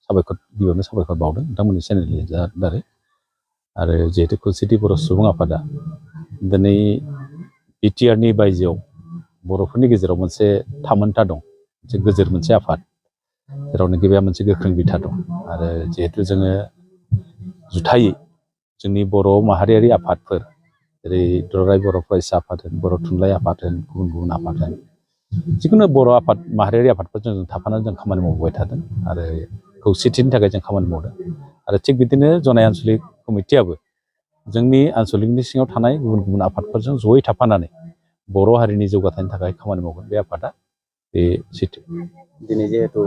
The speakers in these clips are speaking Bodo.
साबायखर गिबियावनो साबायखर बावदों नोंथांमोननि चेनेलनि दारै आरो जिहेतु खौसेथि बर' सुबुं आफादा दिनै बिटिआरनि बायजोआव बर'फोरनि गेजेराव मोनसे थामोनथा दं मोनसे गोजोर मोनसे आफाद जेरावनोखि बेहा मोनसे गोख्रों बिथा दं आरो जिहेतु जोङो जुथायै जोंनि बर' माहारियारि आफादफोर जेरै दुलाराय बर' फरायसा आफाद होन बर' थुनलाइ आफाद होन गुबुन गुबुन आफाद होन जिखुनु बर' आफाद माहारियारि आफादफोरजों जों थाफानानै जों खामानि मावबोबाय थादों आरो खौसेथिनि थाखाय जों खामानि मावदों आरो थिग बिदिनो जनाय आन्सलिक कमिटियाबो जोंनि आन्सलिकनि सिङाव थानाय गुबुन गुबुन आफादफोरजों जयै थाफानानै बर' हारिनि जौगाथायनि थाखाय खामानि मावगोन बे आफादा बे सैथो। दिनै जिहेतु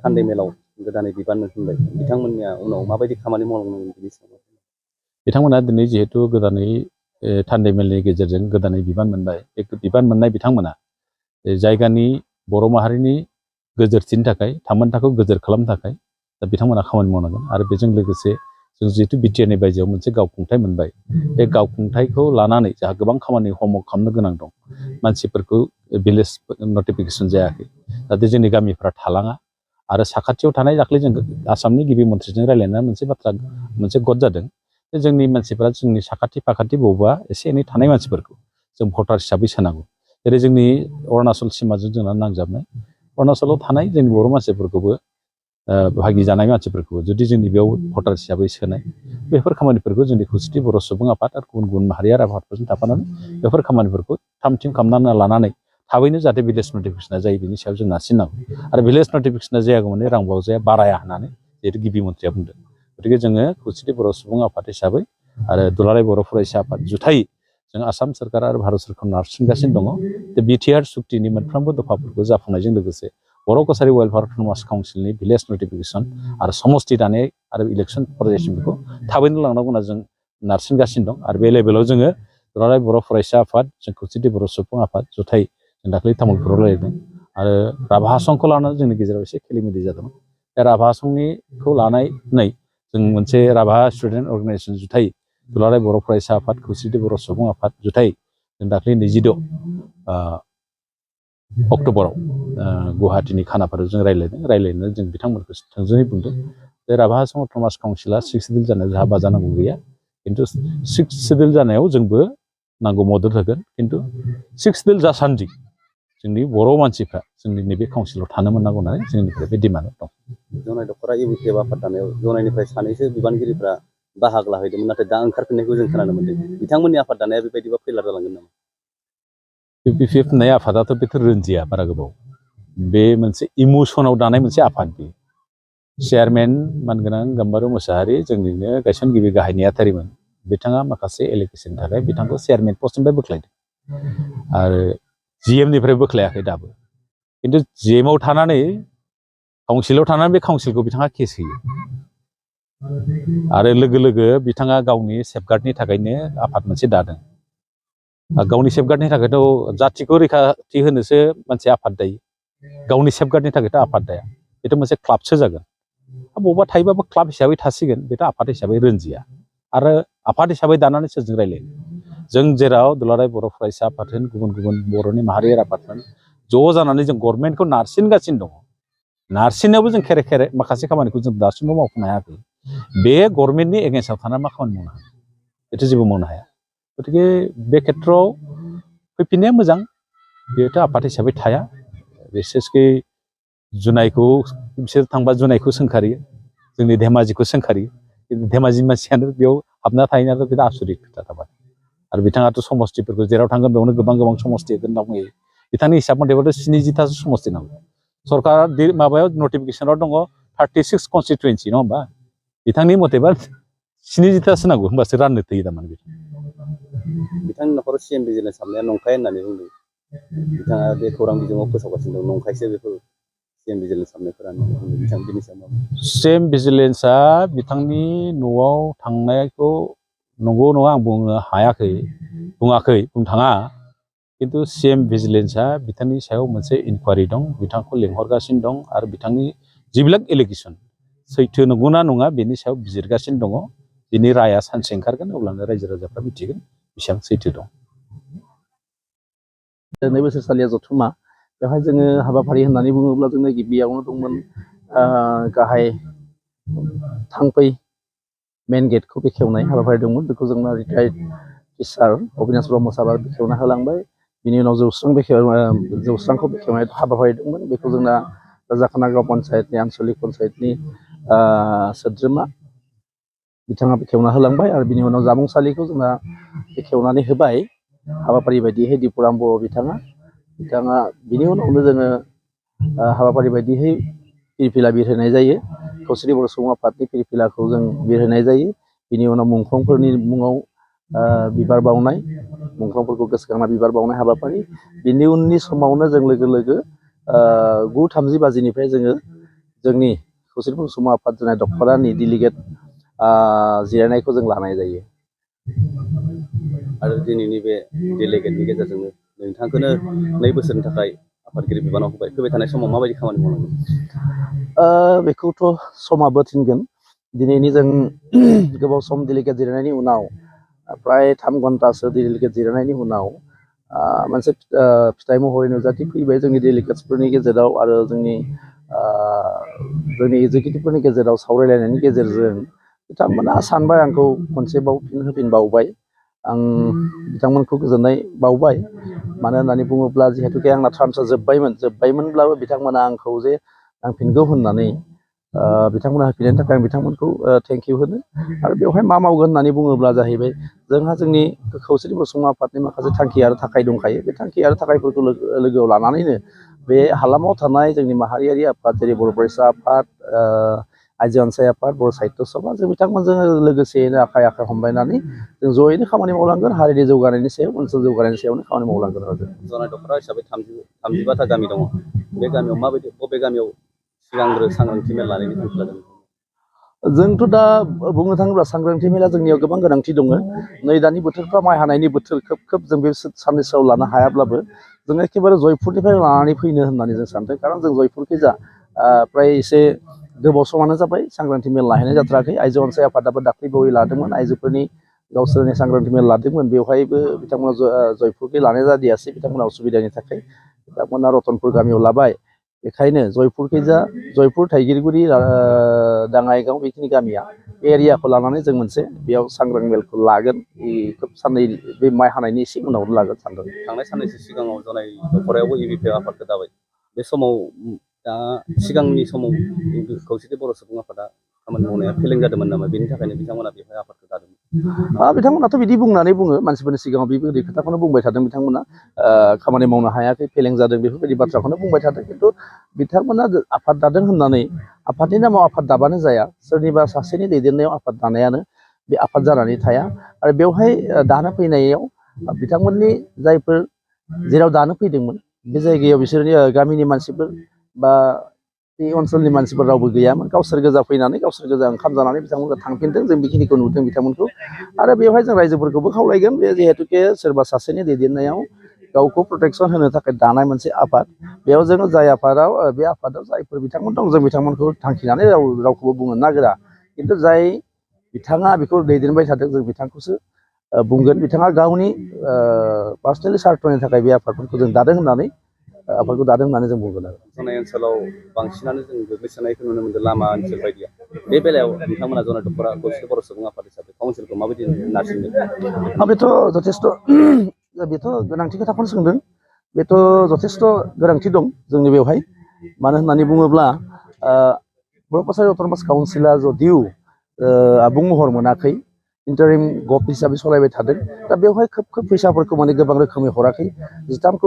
थान्दै मेलाव गोदानै बिबान मोनफिनबाय बिथांमोननिया उनाव माबायदि खामानि मावलांनांगोन बिनि सायाव बिथांमोना दिनै जिहेतु गोदानै थान्दै मेलनि गेजेरजों गोदानै बिबान मोनबाय बे बिबान मोननाय बिथांमोना जायगानि बर' माहारिनि गोजोरथिनि थाखाय थामोनथाखौ गोजोर खालामनो थाखाय दा बिथांमोना खामानि मावनांगोन आरो बेजों लोगोसे जों जिहेतु बिटिआरनि बायजोआव मोनसे गावखुंथाय मोनबाय बे गावखुंथायखौ लानानै जोंहा गोबां खामानि हमवर्क खालामनो गोनां दं मानसिफोरखौ भिलेज नटिफिकेसन जायाखै जाहाथे जोंनि गामिफ्रा थालाङा आरो साखाथियाव थानाय दाख्लै जों आसामनि गिबि मन्थ्रिजों रायज्लायनानै मोनसे बाथ्रा मोनसे गद जादों जे जोंनि मानसिफ्रा जोंनि साखाथि फाखाथि बबेबा एसे एनै थानाय मानसिफोरखौ जों भटार हिसाबै सोनांगौ जेरै जोंनि अरुणाचल सिमाजों जोंना नांजाबनाय अरुणाचलाव थानाय जोंनि बर' मानसिफोरखौबो बाहागि जानाय मानसिफोरखौबो जुदि जोंनि बेयाव भटार हिसाबै सोनाय बेफोर खामानिफोरखौ जोंनि खौसेथि बर' सुबुं आफाद आरो गुबुन गुबुन माहारियारि आफादफोरजों थाफानानै बेफोर खामानिफोरखौ थाम थिम खालामनानै लानानै थाबैनो जाहाथे भिलेज नटिफिकेसना जायो बिनि सायाव जों नारसिननांगौ आरो भिलेज नटिफिकेसना जायागौमानि रां बावजाया बाराया होननानै जिहेतु गिबि मन्थ्रिया बुंदों गतिके जोङो खौसेथि बर' सुबुं आफाद हिसाबै आरो दुलाराय बर' फरायसा आफाद जुथायै जों आसाम सोरखार आरो भारत सोरखारखौ नारसिनगासिनो दङ जे बिटिआर सुक्तिनि मोनफ्रोमबो दफाफोरखौ जाफुंनायजों लोगोसे बर' कसारि वेलफेयार अट'नमास काउन्सिलनि भिलेज नटिफिकेसन आरो समस्ति दानाय आरो इलेक्सन फरजासिम बेखौ थाबैनो लांनांगौ होनना जों नारसिनगासिनो दं आरो बे लेभेलाव जोङो दुलाराय बर' फरायसा आफाद जों खौसेथि बर' सुबुं आफाद जुथायै जों दाख्लै तामुलपुराव रायज्लायदों आरो राभा हासंखौ लानानै जोंनि गेजेराव एसे खेलिमेलि जादोंमोन बे राभा हासंनिखौ लानानै जों मोनसे राभा स्टुडेन्ट अर्गानाइजेसन जुथायै दुलाराय बर' फरायसा आफाद खौसेथि बर' सुबुं आफाद जुथायै जों दाख्लै 26 अक्ट'बराव गुवाहाटीनि खानापारायाव जों रायज्लायनानै जों बिथांमोनखौ थोंजोङै बुंदों जे राभा हासं अट'नमास काउन्सिला 6 सिडिउल जानायाव जोंहा बाजानांगौ गैया खिन्थु 6 सिडिउल जानायाव जोंबो नांगौ मदद होगोन खिन्थु 6 सिडिउल जासान्दि जोंनि बर' मानसिफ्रा जोंनि नैबे काउन्सिलाव थानो मोननांगौ होननानै जोंनिफ्राय बे डिमान्ड दं। जनाय दखरा इउपिएफ आफाद दानायाव जनायनिफ्राय सानैसो बिबानगिरिफ्रा बाहागो लाहैदोंमोन नाथाय दा ओंखारफिननायखौ जों खोनानो मोन्दों बिथांमोननि आफाद दानाया बेबायदिबा फैलार जालांगोन नामा? इउपिएफ होननाय आफादाथ' बेथ' रोंजिया बारा गोबाव बे मोनसे इमसनाव दानाय मोनसे आफाद बेयो चेयारमेन मानगोनां गाम्बारु मोसाहारि जोंनिनो गायसनगिरि गाहाय नेहाथारिमोन बिथाङा माखासे एलिगेसननि थाखाय बिथांखौ चेयारमेन पस्टनिफ्राय बोख्लायदों आरो जिएमनिफ्राय बोख्लायाखै दाबो खिन्थु जिएमआव थानानै काउन्सिलाव थानानै बे काउन्सिलखौ बिथाङा केस होयो आरो लोगो लोगो बिथाङा गावनि सेफगार्डनि थाखायनो आफाद मोनसे दादों गावनि सेफगार्डनि थाखायथ' जाथिखौ रैखाथि होनोसो मोनसे आफाद दायो गावनि सेफगार्डनि थाखायथ' आफाद दाया बेथ' मोनसे क्लाबसो जागोन बबेबा थायोबाबो क्लाब हिसाबै थासिगोन बेथ' आफाद हिसाबै रोंजिया आरो आफाद हिसाबै दानानै सोरजों रायलायनो जों जेराव दुलाराय बर' फरायसा आफाद होन गुबुन गुबुन बर'नि माहारियारि आफादमोन ज' जानानै जों गभर्नमेन्टखौ नारसिनगासिनो दङ नारसिननायावबो जों खेरे माखासे खामानिखौ जों दासिमबो मावफुंनो हायाखै बे गभर्नमेन्टनि एगेन्स्टआव थानानै मा खामानि मावनो हागोन बेथ' जेबो मावनो हाया गतिके बे खेथ्रआव फैफिननाया मोजां बेथ' आफाद हिसाबै थाया बिसेसकै जुनायखौ बिसोर थांबा जुनायखौ सोंखारियो जोंनि धेमाजिखौ सोंखारियो धेमाजिनि मानसियानो बेयाव हाबना थाहैनायाथ' बिराद आसरित खोथा थाबाय आरो बिथाङाथ' समस्तिफोरखौ जेराव थांगोन बेयावनो गोबां गोबां समस्ति होगोन होनना बुङो बिथांनि हिसाब मथेबाथ' 70थासो समस्ति नांगौ सरकार माबायाव नटिफिकेसनाव दङ 36 कनस्टिटुवेन्सि नङा होमबा बिथांनि मथेबा 70थासो नांगौ होमबासो राननो थोयो थारमाने बिथांनि न'खराव सिएम भिजिलेन्स हाबनाया नंखाय होननानै बुंदों बिथाङा बे खौरां बिजोङाव फोसावगासिनो दं नंखायसो बेफोर सिएम भिजिलेन्स हाबनायफोरा बिथां बिनि सायाव सिएम भिजिलेन्सआ बिथांनि न'आव थांनायखौ नंगौ नङा आं बुंनो हायाखै बुङाखै बुंनो थाङा खिन्थु सिएम भिजिलेन्सआ बिथांनि सायाव मोनसे इनकुवारि दं बिथांखौ लिंहरगासिनो दं आरो बिथांनि जिबिलाक एलिगेसन सैथो नंगौना नङा बेनि सायाव बिजिरगासिनो दङ बिनि राया सानसे ओंखारगोन अब्लानो रायजो राजाफ्रा मिथिगोन बेसेबां सैथो दं। नै बोसोरसालिया जथुम्मा बेवहाय जोङो हाबाफारि होननानै बुङोब्ला जोंनो गिबियावनो दंमोन गाहाय थांफै मेन गेटखौ बेखेवनाय हाबाफारि दंमोन बेखौ जोंना रिटायार्ड टिचार अबिनाश ब्रह्म सारा बेखेवना होलांबाय बिनि उनाव जौस्रांखौ बेखेवनाय हाबाफारि दंमोन बेखौ जोंना जाखानागाव पन्सायतनि आन्सलिक पन्सायतनि सोद्रोमा बिथाङा बेखेवना होलांबाय आरो बिनि उनाव जामुंसालिखौ जोंना बेखेवनानै होबाय हाबाफारि बायदियै दिपुराम बर' बिथाङा बिनि उनावनो जोङो हाबाफारि बायदियै फिरफिला बिरहोनाय जायो खौसेथि बर' सुबुं आफादनि फिरफिलाखौ जों बिरहोनाय जायो बिनि उनाव मुंख्लंफोरनि मुङाव बिबार बावनाय मुंख्लंफोरखौ गोसोखांना बिबार बावनाय हाबाफारि बिनि उननि समावनो जों लोगो लोगो 9:30 बाजिनिफ्राय जोङो जोंनि खौसेथि बर' सुबुं आफाद जानाय दख'रानि डेलिगेट जिरायनायखौ जों लानाय जायो आरो दिनैनि बे डेलिगेटनि गेजेरजोंनो नोंथांखौनो 2 बोसोरनि थाखाय आफादगिरि बिबानाव होबाय फैबाय थानाय समाव माबायदि खामानि मावनांगोन बेखौथ' समाबो थिनगोन दिनैनि जों गोबाव सम डेलिगेट जिरायनायनि उनाव प्राय 3 घन्टासो डेलिगेट जिरायनायनि उनाव मोनसे फिथाइ महरै नुजाथि फैबाय जोंनि डेलिगेट्सफोरनि गेजेराव आरो जोंनि एगजिकिउटिभफोरनि गेजेराव सावरायलायनायनि गेजेरजों बिथांमोना सानबाय आंखौ खनसेबाव फिन होफिनबावबाय आं बिथांमोनखौ गोजोननाय बावबाय मानो होननानै बुङोब्ला जिहेतुके आंना टार्मसा जोब्बायमोनब्लाबो बिथांमोना आंखौ जे नांफिनगौ होननानै बिथांमोना होफिननायनि थाखाय आं बिथांमोनखौ थेंक इउ होनो आरो बेवहाय मा मावगोन होननानै बुङोब्ला जाहैबाय जोंहा जोंनि खौसेथि बर' सुबुं आफादनि माखासे थांखि आरो थाखाय दंखायो बे थांखि आरो थाखायफोरखौ लोगोआव लानानैनो बे हालामाव थानाय जोंनि माहारियारि आफाद जेरै बर' फरायसा आफाद आइजो अनसाय आफाद बर' साहित्य सभा जों बिथांमोनजों लोगोसेयैनो आखाइ हमलायनानै जों जयैनो खामानि मावलांगोन हारिनि जौगानायनि सायाव ओनसोल जौगानायनि सायावनो खामानि मावलांगोन आरो जनाय दख'रा हिसाबै 35टा गामि दङ बे गामियाव माबायदि बबे गामियाव सिगांग्रो सांग्रांथि मेल लानायनि थांखि लादों जोंथ' दा बुंनो थाङोब्ला सांग्रांथि मेला जोंनियाव गोबां गोनांथि दङ नै दानि बोथोरफ्रा माइ हानायनि बोथोर खोब जों बे साननैसोआव लानो हायाब्लाबो जों एखेबारे जयपुरनिफ्राय लानानै फैनो होननानै जों सानदों खारन जों जयपुरखैजा प्राय एसे गोबाव समानो जाबाय सांग्रांथि मेल लाहैनाय जाथाराखै आइजो अनसाय आफादाबो दाख्लैबावै लादोंमोन आइजोफोरनि गावसोरनि सांग्रांथि मेल लादोंमोन बेवहायबो बिथांमोना जयपुरखै लानाय जादियासै बिथांमोना असुबिदानि थाखाय बिथांमोना रतनपुर गामियाव लाबाय बेखायनो जयपुरखैजा जयपुर थाइगिरगुरि दाङाइगाव बेखिनि गामिया बे एरियाखौ लानानै जों मोनसे बेयाव सांग्रां मेलखौ लागोन खोब साननै बे माइ हानायनि एसे उनावनो लागोन सानदों थांनाय साननैसो सिगाङाव जनाय दख'रायावबो इउपिपि आफादखौ दाबाय बे समाव दा सिगांनि समाव खौसेथि बर' सुबुं आफादा खामानि मावनाया फेलें जादोंमोन नामा बेनि थाखायनो बिथांमोना बेवहाय आफादखौ दादोंमोन बिथांमोनाथ' बिदि बुंनानै बुङो मानसिफोरनि सिगाङाव बेबायदि खोथाखौनो बुंबाय थादों बिथांमोना खामानि मावनो हायाखै फेलें जादों बेफोरबायदि बाथ्राखौनो बुंबाय थादों खिन्थु बिथांमोना आफाद दादों होननानै आफादनि नामाव आफाद दाबानो जाया सोरनिबा सासेनि दैदेननायाव आफाद दानायानो बे आफाद जानानै थाया आरो बेवहाय दानो फैनायाव बिथांमोननि जायफोर जेराव दानो फैदोंमोन बे जायगायाव बिसोरनि गामिनि मानसिफोर बा बे ओनसोलनि मानसिफोर रावबो गैयामोन गावसोर गोजा फैनानै गावसोर गोजा ओंखाम जानानै बिथांमोनखौ थांफिनदों जों बेखिनिखौ नुदों बिथांमोनखौ आरो बेवहाय जों रायजोफोरखौबो खावलायगोन बे जिहेतुके सोरबा सासेनि दैदेननायाव गावखौ प्रटेकसन होनो थाखाय दानाय मोनसे आफाद बेयाव जोङो जाय आफादाव बे आफादाव जायफोर बिथांमोन दं जों बिथांमोनखौ थांखिनानै रावखौबो बुंनो नागिरा खिन्थु जाय बिथाङा बेखौ दैदेनबाय थादों जों बिथांखौसो बुंगोन बिथाङा गावनि पार्सनेलि सार्थनि थाखाय बे आफादफोरखौ जों दादों होननानै जों बुंगोन आरो जनाय ओनसोलाव बांसिनानो जों गोग्लैसोनायखौ नुनो मोनदों लामा ओनसोल बायदिया बे बेलायाव नोंथांमोना जनाय दख'रा खौसेथि बर' सुबुं आफाद हिसाबै काउन्सिलखौ माबायदि नारसिनदों बेथ' जथेस्थ' बेथ' गोनांथि खोथाखौनो सोंदों बेथ' जथेस्थ' गोनांथि दं जोंनि बेवहाय मानो होननानै बुङोब्ला बर' कसारि अट'नमास काउन्सिला जदिउ आबुं महर मोनाखै इन्टारिम गभ हिसाबै सालायबाय थादों दा बेवहाय खोब फैसाफोरखौ माने गोबां रोखोमै हराखै 13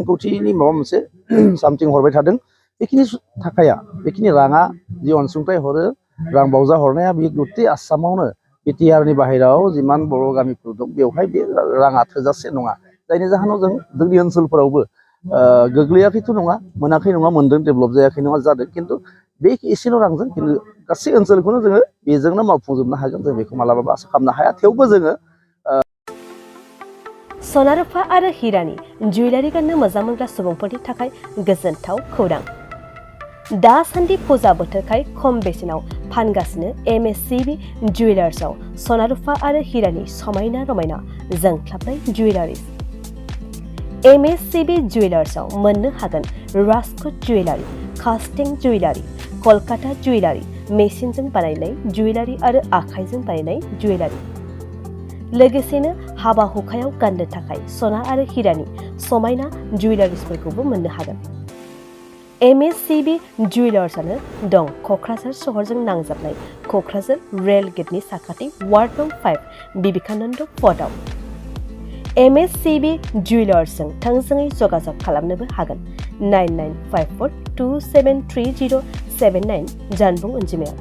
कौटिनि माबा मोनसे सामथिं हरबाय थादों बेखिनि थाखाया बेखिनि राङा जि अनसुंथाइ हरो रां बावजा हरनाया बे गुथै आसामावनो बिटिआरनि बाहेरायाव जिमान बर' गामिफोर दं बेवहाय बे राङा थोजासे नङा जायनि जाहोनाव जों जोंनि ओनसोलफोरावबो गोग्लैयाखैथ' नङा मोनाखै नङा मोनदों डेभेलप जायाखै नङा जादों खिन्थु बे एसेल' रांजों खिन्थु गासै ओनसोलखौनो जोङो बेजोंनो मावफुंजोबनो हागोन जों बेखौ मालाबाबो आसा खालामनो हाया थेवबो जोङो सना रुफा आरो हिरानि जुवेलारि गाननो मोजां मोनग्रा सुबुंफोरनि थाखाय गोजोनथाव खौरां दासान्दि फुजा बोथोरखाय खम बेसेनाव फानगासिनो MSCB जुवेलार्सआव सना रुफा आरो हिरानि समायना रमायना जोंख्लाबनाय जुवेलारिस MSCB जुवेलार्सआव मोननो हागोन राजकोट जुवेलारि कास्टिं जुवेलारि, कलकाता जुवेलारि, मेसिनजों बानायनाय जुवेलारि आरो आखाइजों बानायनाय जुवेलारि। लोगोसेनो हाबा हुखायाव गाननो थाखाय सना आरो हिरानि समायना जुवेलारिसफोरखौबो मोननो हागोन। MSCB जुवेलार्सआनो दं क'क्राझार सहरजों नांजाबनाय क'क्राझार रेल गेटनि साखाथि वार्ड नं 5 बिवेकानन्द पथआव। MSCB जुवेलार्सजों थोंजोङै जगाजग खालामनोबो हागोन 9954273079 जानबुं अनजिमायाव।